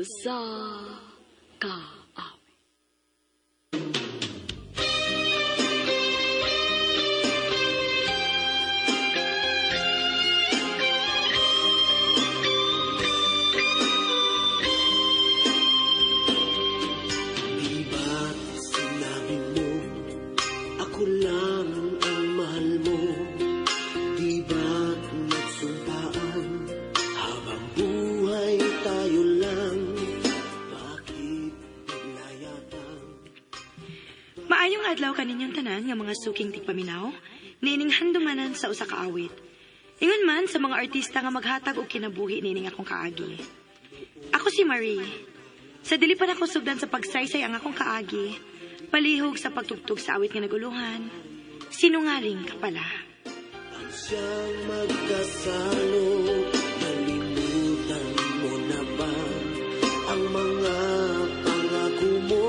Sa Kaawit. Di ba't sinabi mo, ako lang ang mahal mo? Di ba't nagsumpaan, habang buhay tayo lang? Bakit bigla yatang Maayong adlaw kaninyong tanan nga mga suking tigpaminaw, niining handumanan sa usa ka awit. Ingon man sa mga artista nga maghatag og kinabuhi niining akong kaagi. Ako si Marie. Sa dili pa nako sugdan sa pagsaysay ang akong kaagi, palihog sa pagtugtog sa awit nga naguluhan, sinungaling ka pala. Ang siyang magkasalo? Nalimutan mo na ba ang mga pangako mo?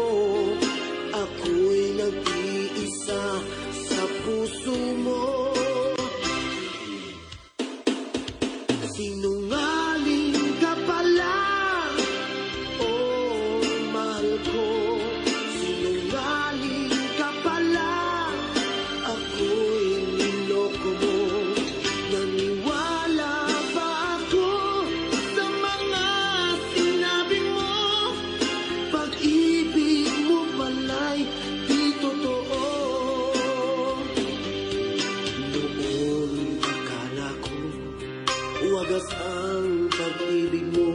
Ako'y nag-iisa sa puso mo. Sinungaling ka pala, oh mahal ko. Sinungaling ka pala, ako'y niloko mo. Naniwala ba ako sa mga sinabi mo? Pag-ibig mo pala'y di totoo. Noon akala ko wagas ang pag-ibig mo.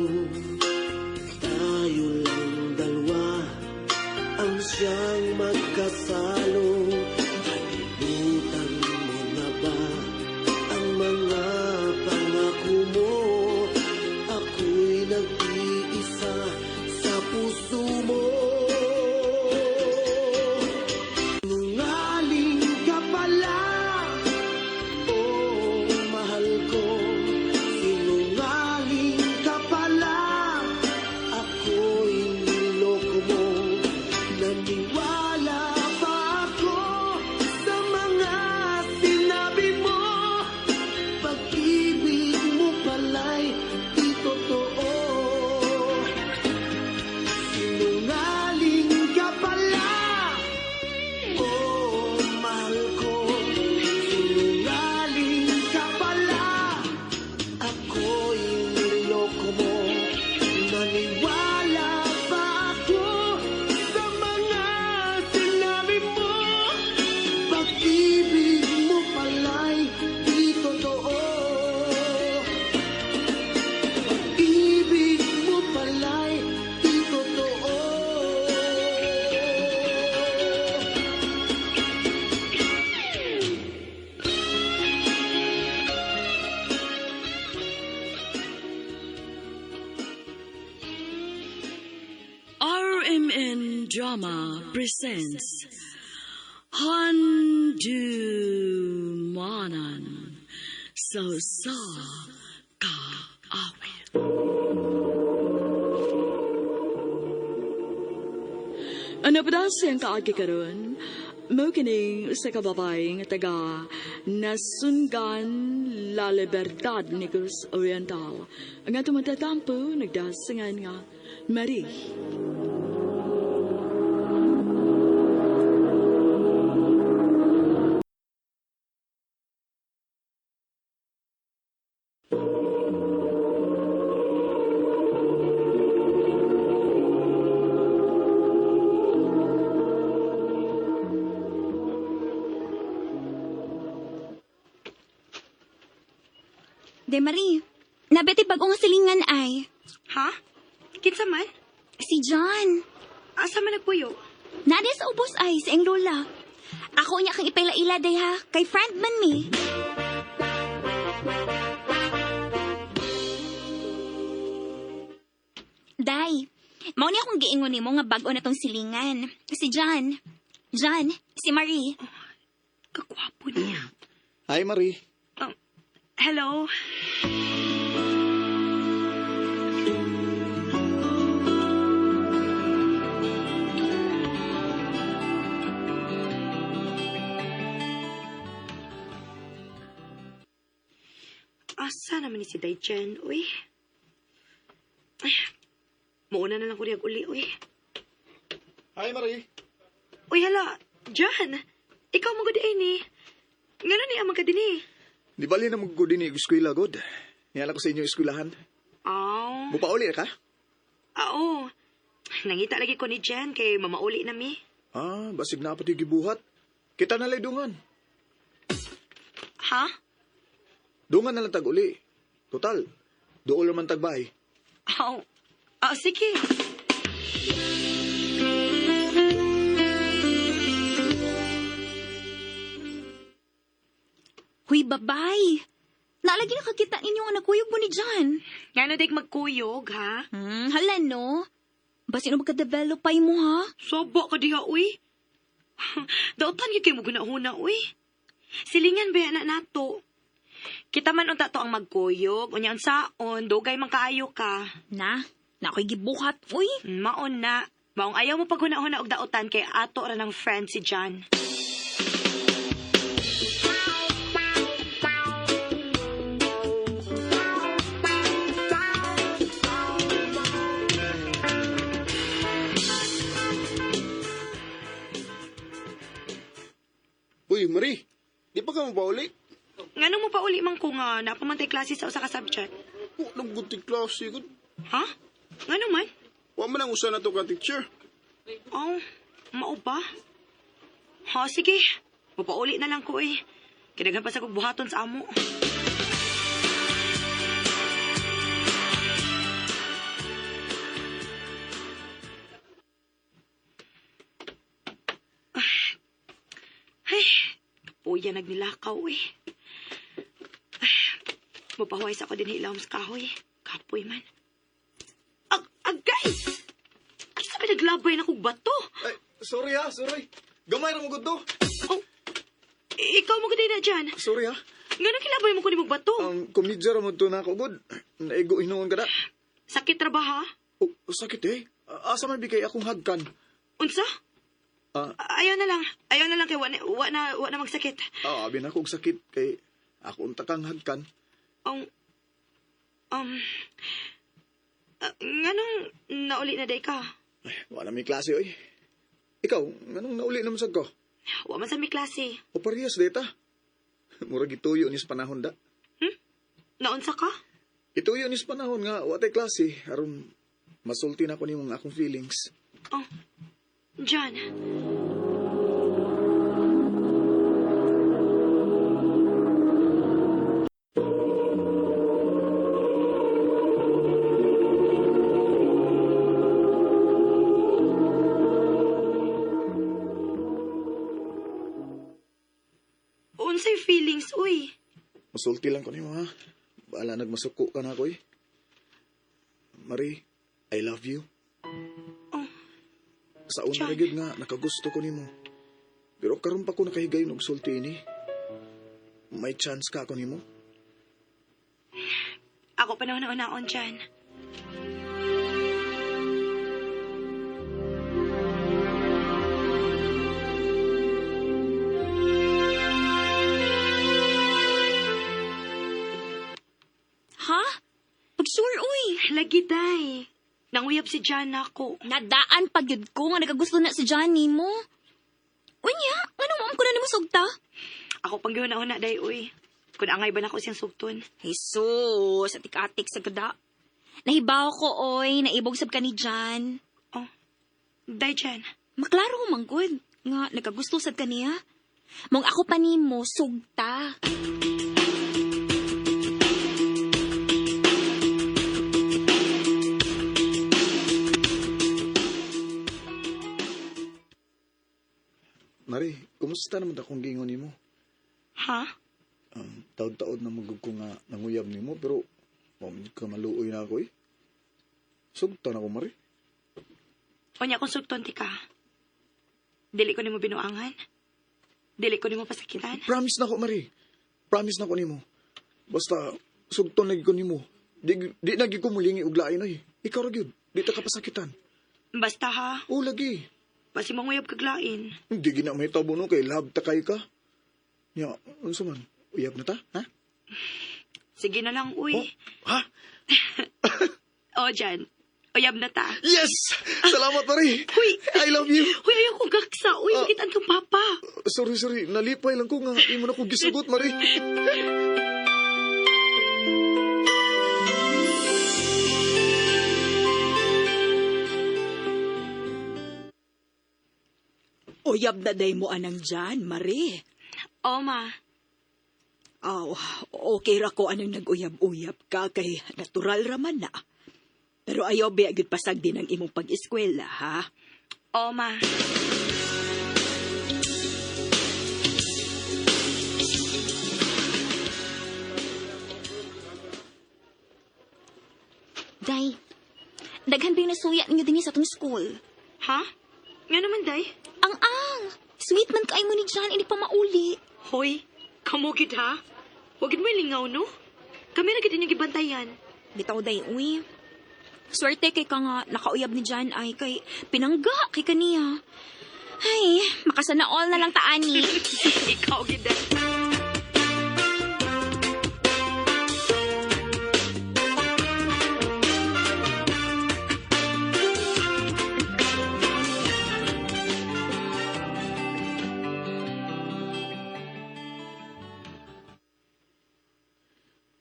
Tayo lang dalawa ang siyang magkasalo. Nalimutan mo na ba ang mga pangako mo? Ako'y nag-iisa sa puso mo. Sinungaling ka pala, oh mahal ko. Sinungaling ka pala, ako'y niloko mo. Naniwala pa ako sa mga sinabi mo? Pag-ibig mo pala'y di totoo. Sinungaling ka pala, oh mahal ko. Sinungaling ka pala, ako'y niloko mo. Naniwala pa ako sa mga sinabi mo? Pag-ibig mo pala'y di totoo. Pag-ibig mo pala'y di totoo. RMN Drama presents Handumanan sa Usa Ka Awit. Ano pa daw siyang kaagi karon? Mao kining usa ka babae nga taga Nasungan, La Libertad, Negros Oriental. Ang atong matatampo nagdasingan nga Marie. De Marie, nabeti bago nga silingan ay. Ha? Kinsa man? Si John. Asa man nagpuyo? Nadia sa ubos ay, sa iyang lola. Ako niya kang ipaila-ila day ha, kay friend man mi. Day, mao ni akong giingon nimo nga bag-o na tong silingan. Si John. John, si Marie. Kagwapo niya. Hi, Marie. Hello? Asa naman ni si Daichen? Uy. Ay, Mauna na lang ko riyag uli, uy. Hi, Marie. Uy, hala, John. Ikaw mo gud ni. Ngano ni amang ka dinhi? Di bali na mag din eskwela, god. Niyala ko sa inyo eskwelahan. Aw. Mupauli ka? Oo. Nangita lagi ko ni Jen kay mamauli na mi. Ah, basig na pati gibuhat. Kita na lay dungan. Ha? Dungan na lang tag-uli. Total, dool man tagbay. Aw. Ah, sige. Huy, babay. Naalagi nakakita ninyo nga nagkuyog mo ni John. Ngano dik magkuyog, ha? Hala no. Basin mo magka-develop pa mo ha? Sobo ka diha, uy. Dautan gyud kay mo gunahuna, uy. Silingan ba na nato? Kita man unta to ang magkuyog, unya unsaon, dugay man kaayo ka. Na, na ako'y gibuhat, uy. Maon na. Maong ayaw mo paghuna-huna og dautan kay ato ra ng friend si John. Uy, Marie, di pa ka mapauli? Ngano mo pa uli man ko nga napamantay klase sa usa ka subject? Oh, naggunting klase ko. Ha? Ngano man? Wa man ang usa na to ka, teacher. Oh, mao ba? Ha, sige. Mapauli na lang ko eh. Kinaghan pa sa kog buhaton sa amo. Ay, kapuya nagnilakaw eh. Ay, mapahuway sa ako din hilawom sa kahoy. Kapoy man. Agay! Ay, sabi naglabay na kog bato. Ay, sorry ha, sorry. Gamay ra mo gud to. Oh, ikaw mo gud na dyan. Sorry ha. Ngano kilabay mo ko ni bato? Komedya ra mo to na ako god. Naigo hinuon ka da. Sakit ra ba ha? Oh, sakit eh. Asa man bigay akong hagkan? Unsa? Ah. Ayaw na lang. Ayaw na lang kay wa na wa na, wa na magsakit. Ah, abi na akong sakit kay ako unta kang hagkan. Ang um nganong nauli na day ka? Ay, wala may klase oy. Ikaw, nganong nauli naman sad ko? Wa man sa mi klase. O parehas data. Murag gituyo ni sa panahon da. Naunsa ka? Ituyo ni sa panahon nga wa tay klase aron masulti na ko nimo ang akong feelings. Oh. John. Unsay feelings, uy? Masulti lang ko nimo ha. Bahala nagmasuko ka na ako eh. Marie, I love you. Oh. Sa una John. ra gyud nga nakagusto ko nimo. Pero karon pa ko nakahigayon og sulti ini. May chance ka ako nimo. Ako pa na unaon dyan. Ha? Pag-sure, uy. Lagi, day. Nanguyab si John nako. Nadaan pag yun ko nga nagagusto na si Johnny mo. Unya, anong maam ko na nimo sugta? Ako pang gihuna-huna, day, uy. Kung angay ba nako siyang sugton. Jesus, atik-atik sa gada. Nahibaw ko, oy, naibog sab ka ni John. Oh. Day, Jen. Maklaro ko man gud nga nagagusto sad ka niya. Mong ako pa nimo sugta. Marie, kumusta naman akong giingon nimo? Ha? Taod-taod na magug ko nga nanguyab nimo pero wa man ka maluoy na ako eh. Sugtan ako, Marie. Unya kung sugton ti ka. Dili ko nimo binuangan. Dili ko nimo pasakitan. Promise na ko, Marie. Promise na ko nimo. Basta sugton lagi ko nimo. Di na gyud ko mulingi og lain ay. Ikaw ra gyud. Di ta ka pasakitan. Basta ha, O lagi. basi manguyab kag lain. Hindi gina mahitabo no kay love ta kay ka. Nya, unsa man? Uyab na ta, ha? Sige na lang, uy. Oh, ha? Oh, Jan. Uyab na ta. Yes! Salamat, Marie. Huy! I love you. Huy, ayaw ko gaksa. Uy, Ah. makita ang papa. Sorry, sorry. Nalipay lang ko nga. Imo na ko gisugot, Marie. Uyab na day mo anang Jan, Marie. Oo, ma. Aw, okay ra ko anang nag-uyab-uyab ka kay natural raman na. Pero ayaw biya gyud pasag din ang imong pag-eskwela, ha? Oo, ma. Day, daghan ba yung nasuya ninyo din sa atong school? Ha? Nga naman, day. Ang ang! Sweet man kay mo ni John, hindi pa mauli. Hoy, kamugid ha? Huwag mo ilingaw, no? Kami na gid inyong gibantayan. Bitaw day, uy. Swerte kay ka nga nakauyab ni John ay kay pinangga kay kaniya. Ay, makasana all na lang taani. Ikaw gid day.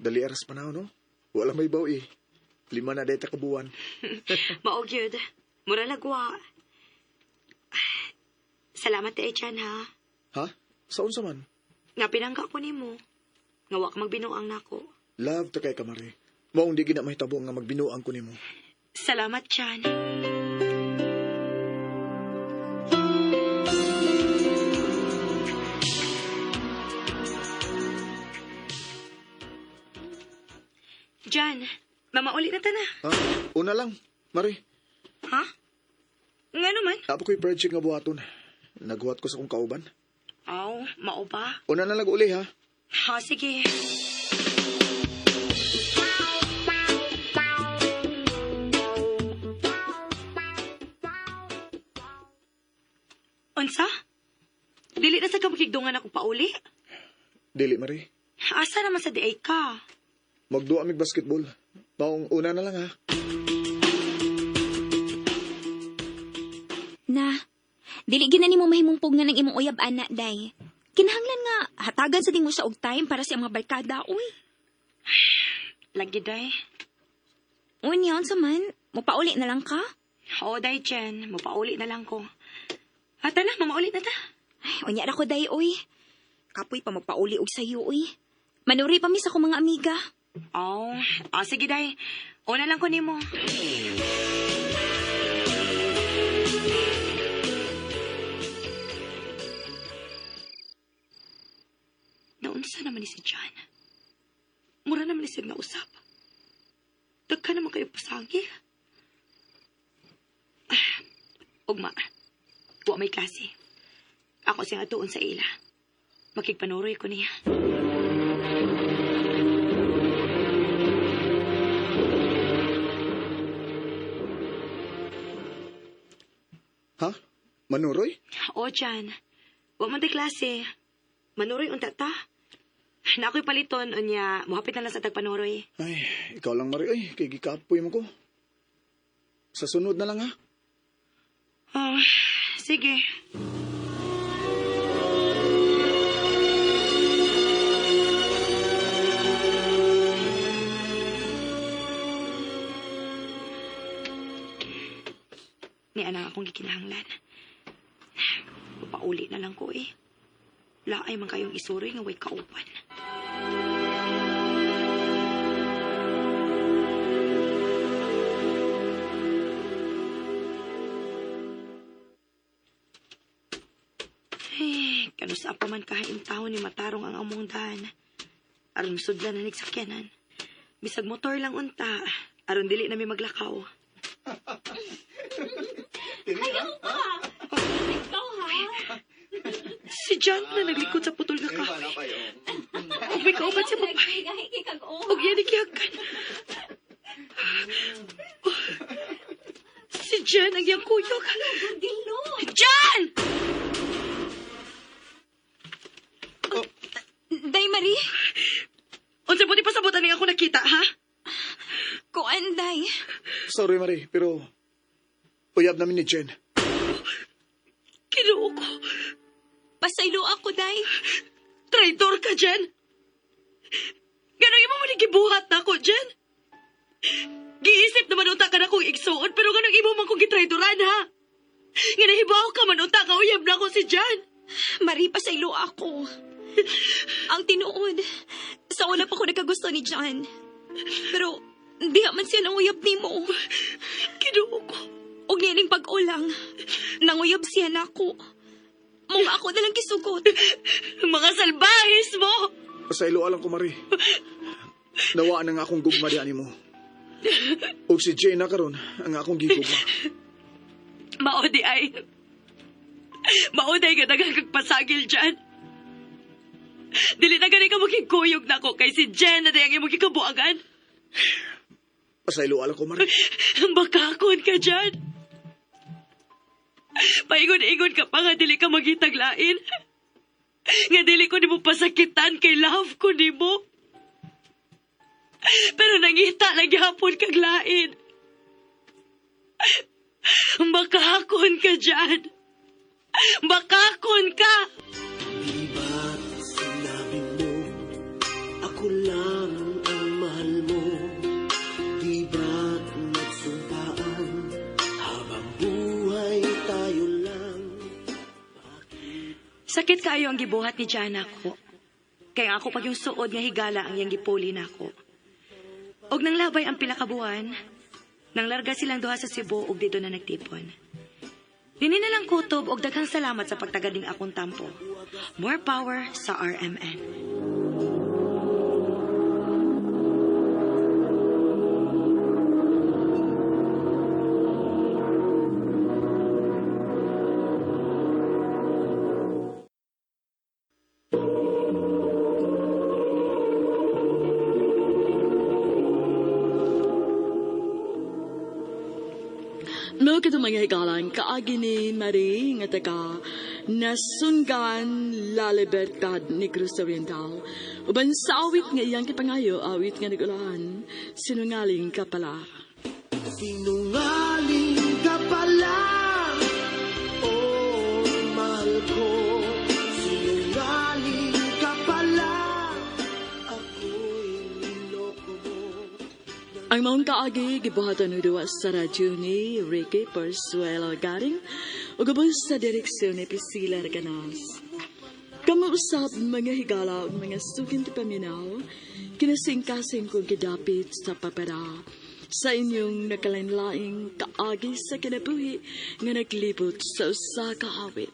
Dali aras pa na, no? Wala may baw, eh. 5 na deta kabuan. Mao gyud. Mura lagwa. Salamat eh, Chan, ha? Ha? Sa unsa man? Nga pinangga ko nimo. Nga wa ka magbinuang nako. Love ta kay ka, Marie. Maong di gina mahitabo nga magbinuang ko nimo. Salamat, Chan. Jan, mamauli na ta na. Ha? Una lang, Marie. Ha? Nga naman. Apo ko'y project nga buhaton. Naghuwat ko sa kong kauban. Aw, mao ba? Una na lang uli, ha? Ha, sige. Unsa? Dili na sa kamukigdungan ako pauli? Dili, Marie. Asa naman sa diay ka? Magduwa mig basketball. Maong una na lang, ha? Na, dili gina nimo mahimong pugnan ng imong uyab ana day. Kinahanglan nga hatagan sa dingo siya og time para sa mga barkada, uy. Lagi, day. Unya unsa man, mopauli na lang ka? Oo, day, Chen. Mapauli na lang ko. Ata na, mamauli na ta. Ay, unya ra ko day, uy. Kapoy pa magpauli og sayo, uy. Manuri pa mi sa akong mga amiga. Oo. Ah, sige, day. Una lang ko nimo. Naunsa naman ni si John. Mura naman ni siya nausap. Dagka naman kayo pasangil. Ah, ugma. Wa may klase. Ako siyang atuon sa ila. Makigpanuroy ko niya. Ha? Manuroy? O, Jan. Wa man tay klase. Manuroy unta ta. Na ako'y paliton, unya, muhapit na lang sa tagpanuroy. Ay, ikaw lang, Marie. Ay, kay gikapoy mo ko. Sa sunod na lang, ha? Oh, sige. Ni anak akong gikinahanglan. Papauli na lang ko eh. Laay man kayong isuroy nga way kauban. Ay, kanusa pa man kahain tao ni matarong ang among daan. Aron sudlan na nagsakyanan. Bisag motor lang unta. Aron dili na mi maglakaw. Si John na naglikod sa putol nga kahoy. Ug may kauban siya babae. Ug yan ikihagan. Si John ang iyang kuyog. John! Day Marie, Unsa po di pasabutan ni ako nakita, ha? Kuan, day. Sorry, Marie, pero uyab namin ni Jen. Kinuo ko. Pasaylo ako, day. Traitor ka, Jen. Ganong imo mo ni gibuhat na ako, Jen. Giisip naman unta ka na kong igsuon, pero ganong imo man kong gitraidoran, ha? Nga nahibaw ka man unta ka, uyab na ako si Jan. Marie, pasaylo ako. Ang tinuod, sa wala pa ko nagkagusto ni John. Pero, diha man siya nanguyab nimo. Kinuo ko. Og niining pag-ulang, nanguyab siya nako. Mong ako na lang kisugot. Mga salbahis mo! Pasaylo alang ko, Marie. Nawaan ang akong gugma diha nimo. Og si Jane na karon ang akong gigugma. Mao di ay. Mao di ay nga daghang kag pasagil dyan. Dili na gani ka makikuyog na ko kay si Jen na dayang imong gikabuangan. Pasaylo alang ko, Marie. Bakakon ka dyan. Paingon-ingon ka pa nga dili ka magitaglain. Nga dili ko nimo pasakitan kay love ko nimo. Pero nangita lang gihapon kag lain. Bakakon ka dyan. Bakakon ka! Di ba't sinabi mo, ako lang ang mahal mo? Di ba't nagsumpaan, habang buhay tayo lang? Sakit kaayo ang gibuhat ni Jana ko. Kaya ako pag yung suod nga higala ang iyang gipuli nako. Og nang labay ang pila ka buwan, nang larga silang duha sa Cebu og dito na nagtipon. Dini na lang kutob og daghang salamat sa pagtagad ning akong tampo. More power sa RMN. Mao kadto mga higalan, kaagi ni Marie nga taga Nasungan La Libertad Negros Oriental. Uban sa awit nga iyang kipangayo, awit nga nagulahan, sinungaling ka pala. Sinungaling ka pala, oh mahal ko. Sinungaling ka pala, ako'y niloko mo. Ang maong kaagi gibuhatan og duwa sa radyo ni Ricky Persuelo Garing ug ubos sa direksyon ni Priscilla Recanas. Kamo usab mga higala ug mga suking paminaw, kinasingkasing kong gidapit sa papara sa inyong nakalain-laing kaagi sa kinabuhi nga naglibot sa usa ka awit.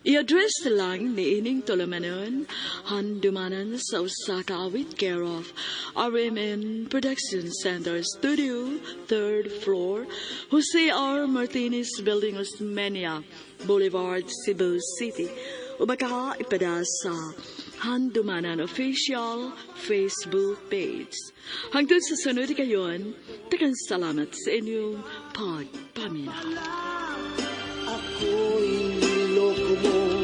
I-address lang ni ining tulumanon, handumanan sa usa ka awit, care of RMN Production Center Studio, 3rd floor, Jose R. Martinez Building, Osmeña Boulevard, Cebu City. O baka ipada sa Handumanan Official Facebook page. Hangtod sa sunod kayon, tagang salamat sa inyong pagpaminaw. Ako'y niloko mo.